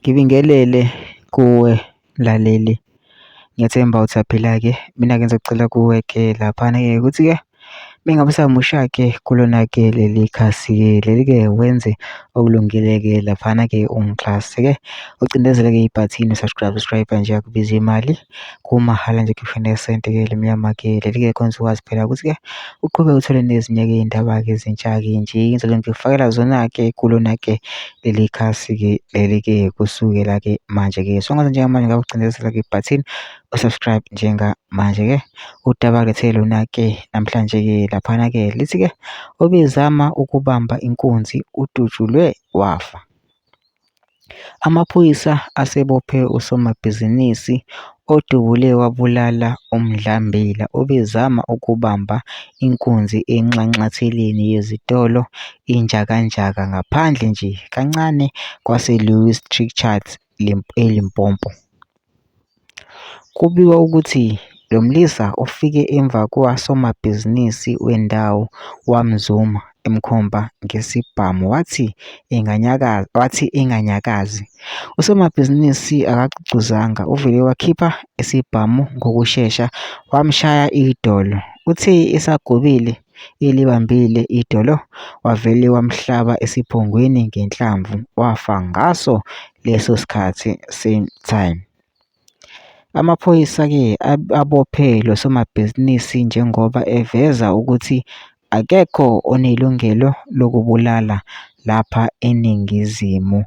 Ngibingelele kuwe mlaleli, ngiyathemba ukuthi uyaphila-ke. Mina-ke ngizocela kuwe-ke laphana-ke ukuthi-ke mengabe usamusha-ke kulona-ke leli khasi-ke leli-ke wenze okulungile-ke laphana-ke ungixhase-ke ucindezele-ke ibhathini u-subscribe, subscribe nje akubizi imali kumahhala nje khishwa nesenti-ke elimnyama-ke leli-ke khona uzokwazi phela ukuthi-ke uqhubeke uthole nezinye-ke iy'ndaba-ke ezintsha-ke nje ngizobe ngikufakela zona-ke kulona-ke leli khasi-ke leli-ke kusukela-ke manje-ke. So njengamanje ngabe ucindezela-ke ibhathini u-subscribe njengamanje-ke. Udaba alethe lona-ke namhlanje-ke laphana-ke lithi-ke obezama ukubamba inkunzi udutshulwe wafa. Amaphoyisa asebophe usomabhizinisi odubule wabulala umdlambila obezama ukubamba inkunzi enxanxatheleni yezitolo iNjhakanjhaka ngaphandle nje kancane kwaseLouis Trichardt eLimpopo. Kubikwa ukuthi lo mlisa ufike emva kukasomabhizinisi wendawo wamzuma emkhomba ngesibhamu wathi enganyakazi. Usomabhizinisi akacucuzanga uvele wakhipha isibhamu ngokushesha wamshaya idolo. Uthe esagobile elibambile idolo wavele wamhlaba esiphongweni ngenhlamvu wafa ngaso leso sikhathi same time. Amaphoyisa-ke abophe lo somabhizinisi njengoba eveza ukuthi akekho onelungelo lokubulala lapha eNingizimu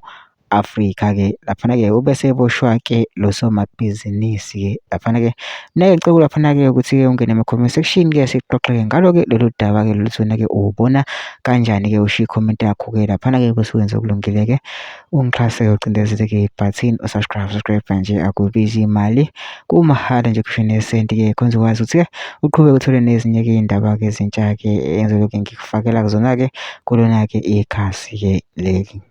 Afrika-ke. Laphana-ke ubeseboshwa-ke lo somabhizinisi-ke laphana-ke. Mina-ke ngicela laphana-ke ukuthi-ke ungene ema-comment section-ke sixoxe-ke ngalo-ke lolu daba-ke lolu wena-ke uwubona kanjani-ke ushiye i-comment yakho-ke laphana-ke bese wenza okulungile-ke. Ungixhase ucindezele-ke ibhathini u-subscribe, subscribe nje akubizi imali kumahhala nje kusho nesenti-ke khona uzokwazi ukuthi-ke uqhubeke uthole nezinye-ke iy'ndaba-ke ezintsha-ke engizoloke ngikufakela kuzona-ke kulona-ke ikhasi-ke leli.